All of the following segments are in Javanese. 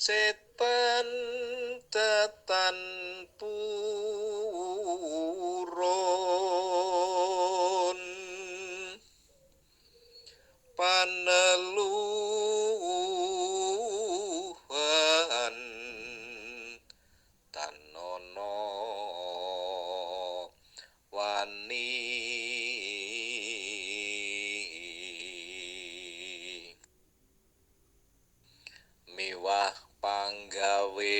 Setan tetan purun paneluhan tanono wani miwah panggawe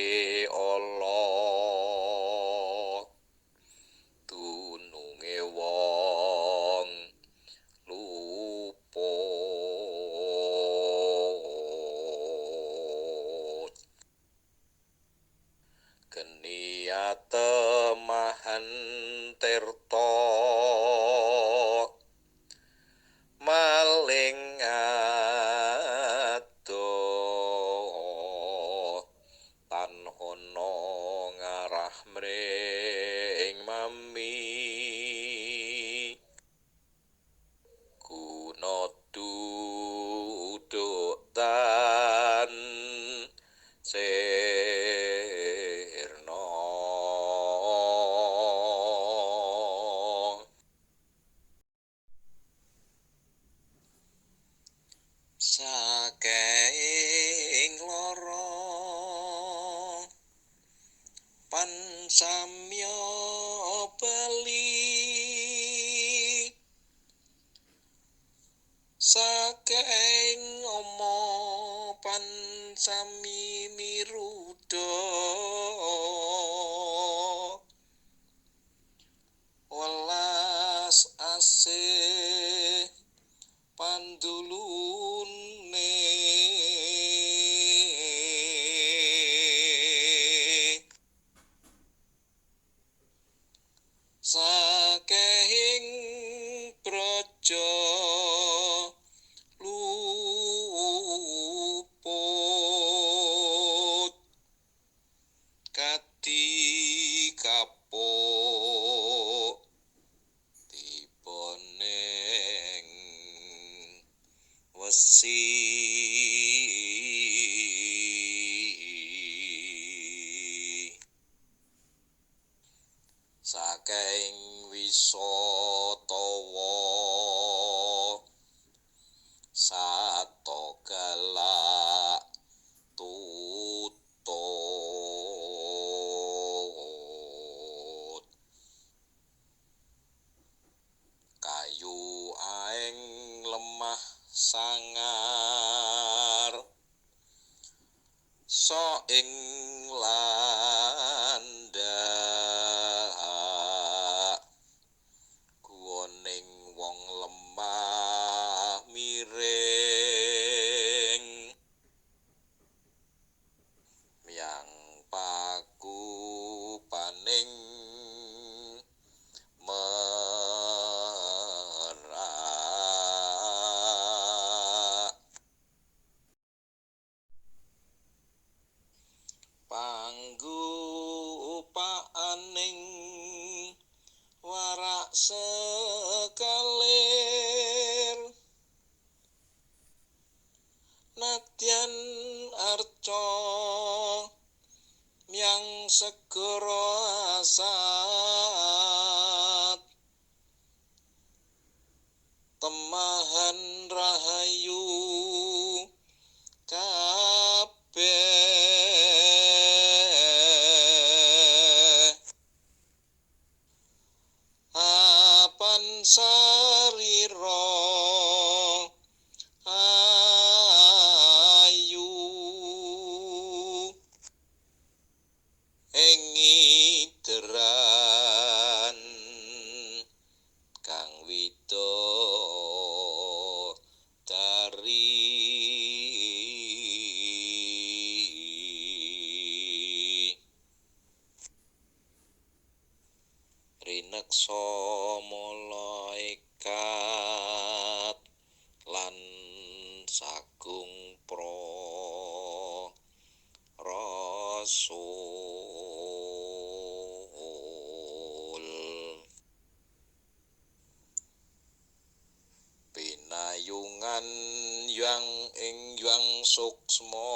Allah dununge wong luput geni atemahan tirta maling adoh tan ana ngarah mring mami guna duduk tan sirna saking lara pansamya bali saking ama pansami miruda welas asih pandulune saking praja luput kadi kapuk tiba ning wesi saking wisatawa sato galak tutut kayu aeng lemah sangar sok ing landhak guwoning wong lemah miring myang pakupaning merak panggupaaning warak sekalir nadyan arca myang segara asat temahan rahayu kabeh apan sarira ayu ing ngideran kang widodari rineksa malaikat lan sagung pra rasul pinayungan yang ing yang suksma.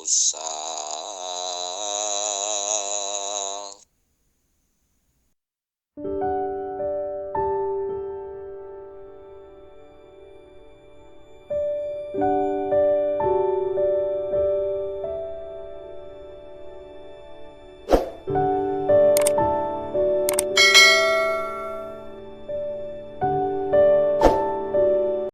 Musa.